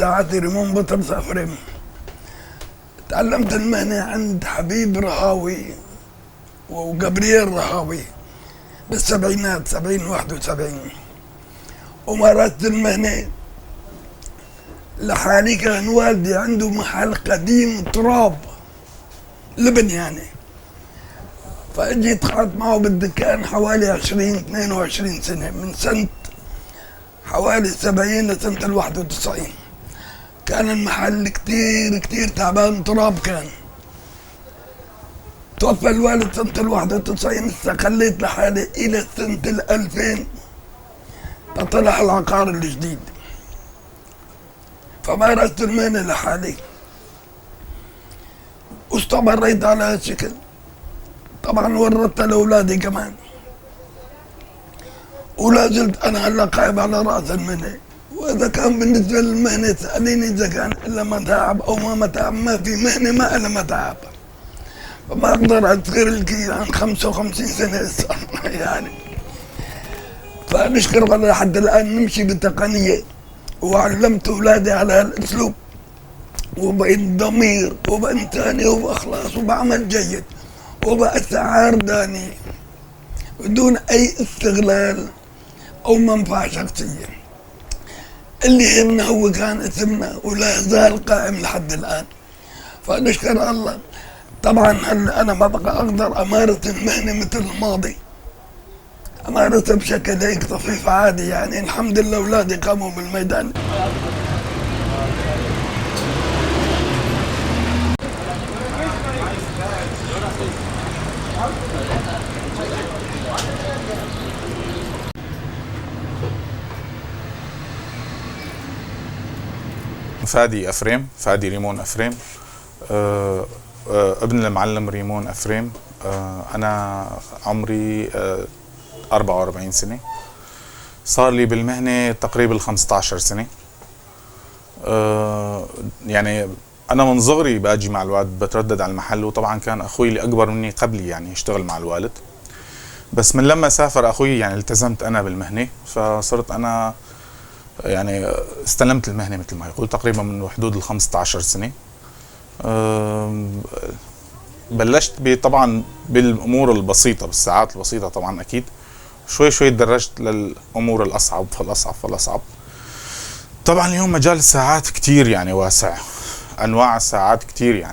ساعات ريمون بطرس أفريم. تعلمت المهنة عند حبيب رهاوي وجابرييل رهاوي بالسبعينات، 70 71، ومارست المهنة لحالي. كان والدي عنده محل قديم تراب لبن يعني، فاجيت قعدت معه بالدكان حوالي 20 22 سنة، من سنة حوالي 70 لسنة 91. كان المحل كتير كتير تعبان، تراب كان. توفى الوالد سنة 91، استقليت لحالي إلى سنة 2000 فطلع العقار الجديد، فمارست المهنة لحالي واستمريت على هالشكل. طبعا ورثتها لأولادي كمان، ولا زلت أنا هلا قائم على رأس المهنة. وإذا كان بالنسبة للمهنة تسأليني إذا كان إلا متاعب أو ما متاعب، ما في مهنة ما إلا متاعب، فما أقدر أذكر لك عن 55 سنة يعني. فنشكر الله لحد الآن نمشي بتقنية، وعلمت أولادي على هالأسلوب وبالضمير وبإنسانية وبإخلاص وبعمل جيد وبأسعار دانية بدون أي استغلال أو منفعة شخصية. اللي يهمنا هو كان اسمنا ولا زال قائم لحد الآن، فنشكر الله. طبعا هلا أنا ما بقى أقدر أمارس المهنة مثل الماضي، أمارسها بشكل هيك طفيف عادي يعني. الحمد لله أولادي قاموا بالميدان. فادي أفريم، فادي ريمون أفريم، ابن المعلم ريمون أفريم. أنا عمري 44 سنة، صار لي بالمهنة تقريبا 15 سنة. يعني أنا من صغري باجي مع الوالد، بتردد على المحل، وطبعا كان أخوي اللي أكبر مني قبلي يعني يشتغل مع الوالد، بس من لما سافر أخوي يعني التزمت أنا بالمهنة، فصرت أنا يعني استلمت المهنة مثل ما يقول تقريبا من حدود ال 15 سنة. بلشت طبعا بالأمور البسيطة، بالساعات البسيطة طبعا أكيد، شوي شوي تدرجت للأمور الأصعب فالأصعب فالأصعب. طبعا اليوم مجال الساعات كتير يعني واسع، أنواع الساعات كتير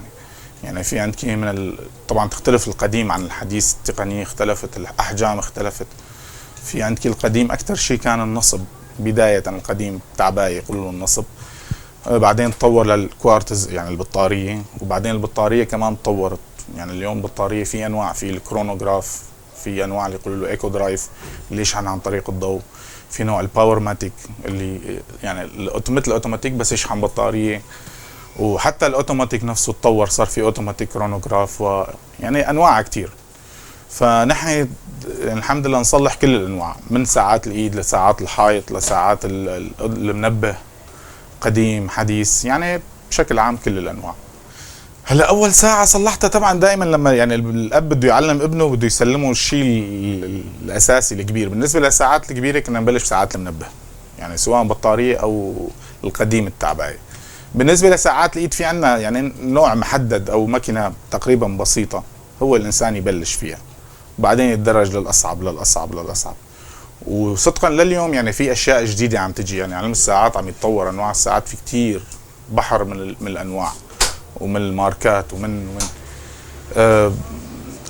يعني في عندك من طبعا تختلف القديم عن الحديث، التقنية اختلفت، الأحجام اختلفت. في عندك القديم أكثر شيء كان النصب، بداية القديم تعباية يقولوا النصب، بعدين تطور للكوارتز يعني البطارية، وبعدين البطارية كمان تطورت. يعني اليوم البطارية في أنواع، في الكرونوغراف، في أنواع اللي يقولوا له eco drive اللي يشحن عن طريق الضوء، في نوع ال Powermatic اللي يعني مثل الاوتوماتيك بس يشحن بطارية، وحتى الاوتوماتيك نفسه تطور، صار في automatic chronograph، يعني أنواع كتير. فنحن الحمد لله نصلح كل الانواع، من ساعات الايد لساعات الحائط لساعات المنبه، قديم حديث، يعني بشكل عام كل الانواع. هلا اول ساعة صلحتها طبعا دائما لما يعني الاب بده يعلم ابنه بده يسلمه الشيء الاساسي الكبير. بالنسبة للساعات الكبيرة كنا نبلش بساعات المنبه، يعني سواء بطارية او القديم التعبايه. بالنسبة لساعات الايد في عندنا يعني نوع محدد او ماكينة تقريبا بسيطة هو الانسان يبلش فيها، بعدين يتدرج للاصعب للاصعب للاصعب. وصدقا لليوم يعني في اشياء جديدة عم تجي، يعني علم الساعات عم يتطور، انواع الساعات في كتير بحر من الانواع ومن الماركات ومن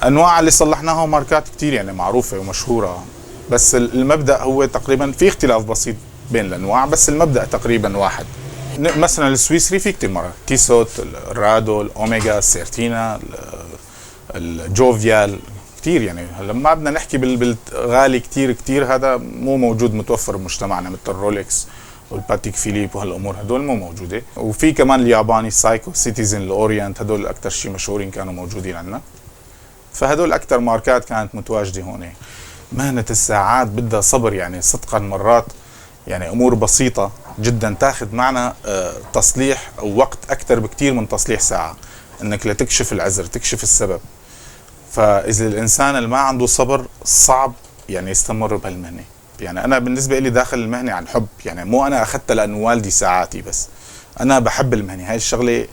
انواع اللي صلحناها وماركات كتير يعني معروفة ومشهوره، بس المبدا هو تقريبا في اختلاف بسيط بين الانواع، بس المبدا تقريبا واحد. مثلا السويسري في كتير مرات، تيسوت، الرادو، الاوميجا، السيرتينا، الجوفيال، كثير يعني. هلا ما بدنا نحكي بالغالي كثير كثير، هذا مو موجود متوفر بمجتمعنا، مثل الرولكس والباتيك فيليب وهالامور هدول مو موجودة. وفي كمان الياباني سايكو، سيتيزن، الاورينت، هدول اكثر شيء مشهورين كانوا موجودين عندنا، فهدول اكثر ماركات كانت متواجدة هون. مهنة الساعات بدها صبر يعني صدقا، مرات يعني امور بسيطة جدا تاخذ معنا تصليح او وقت اكثر بكثير من تصليح ساعة، انك لتكشف العذر، تكشف السبب. فاذا الانسان اللي ما عنده صبر صعب يعني يستمر بهالمهنه. يعني انا بالنسبة لي داخل المهنة عن حب، يعني مو انا اخذتها لانه والدي ساعاتي، بس انا بحب المهنة هاي الشغلة،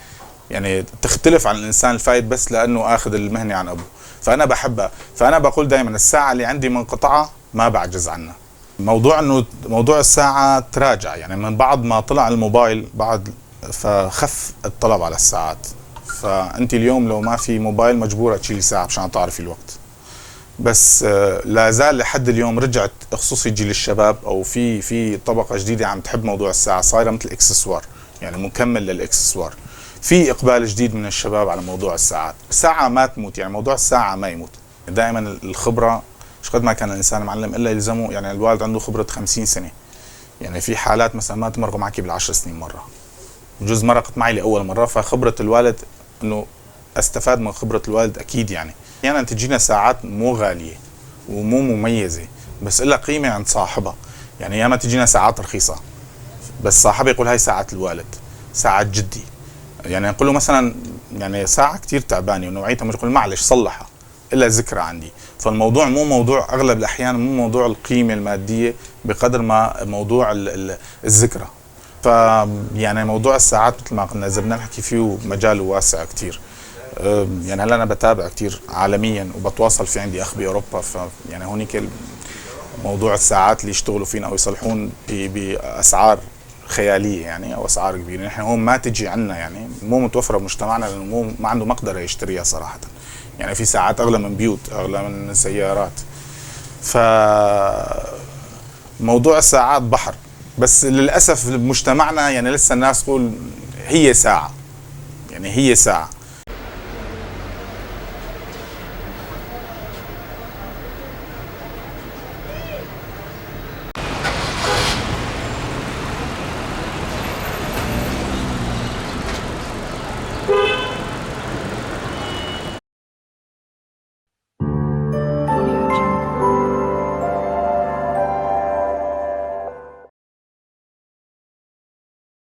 يعني تختلف عن الانسان الفايت بس لانه اخذ المهنة عن ابوه، فانا بحبها. فانا بقول دائما الساعة اللي عندي منقطعة ما بعجز عنها. موضوع انه موضوع الساعة تراجع، يعني من بعد ما طلع الموبايل بعد فخف الطلب على الساعات. فانت اليوم لو ما في موبايل مجبوره تشيلي ساعة مشان تعرفي الوقت. بس لا زال لحد اليوم رجعت، خصوصي جيل الشباب او في طبقه جديدة عم تحب موضوع الساعة، صايرة مثل اكسسوار، يعني مكمل للاكسسوار. في اقبال جديد من الشباب على موضوع الساعات. الساعة ما تموت، يعني موضوع الساعة ما يموت. دائما الخبرة مش قد ما كان الانسان معلم الا يلزمه، يعني الوالد عنده خبره 50 سنة، يعني في حالات مثلا ما تمرق معك بال10 سنين مره، بجوز مرقت معي لاول مره. فخبره الوالد انه استفاد من خبره الوالد اكيد. يعني احيانا تجينا ساعات مو غالية ومو مميزة بس لها قيمة عند صاحبها. يعني ياما تجينا ساعات رخيصة بس صاحبها يقول هاي ساعة الوالد، ساعة جدي. يعني نقول له مثلا يعني ساعة كثير تعبانة ونوعيتها مش، يقول معلش صلحها، إلها ذكرى عندي. فالموضوع مو موضوع، اغلب الاحيان مو موضوع القيمة المادية بقدر ما موضوع الذكرى. ف يعني موضوع الساعات مثل ما قلنا اذا بدنا نحكي فيه مجاله واسع كثير. يعني هلا انا بتابع كثير عالميا وبتواصل، في عندي اخ باوروبا، ف يعني هونيك موضوع الساعات اللي يشتغلوا فينا او يصلحون باسعار خيالية يعني او اسعار كبيره. نحن هون ما تجي عنا، يعني مو متوفرة بمجتمعنا لانه مو ما عنده مقدره يشتريها صراحه. يعني في ساعات اغلى من بيوت، اغلى من سيارات. ف موضوع الساعات بحر، بس للاسف بمجتمعنا يعني لسه الناس تقول هي ساعه، يعني هي ساعه.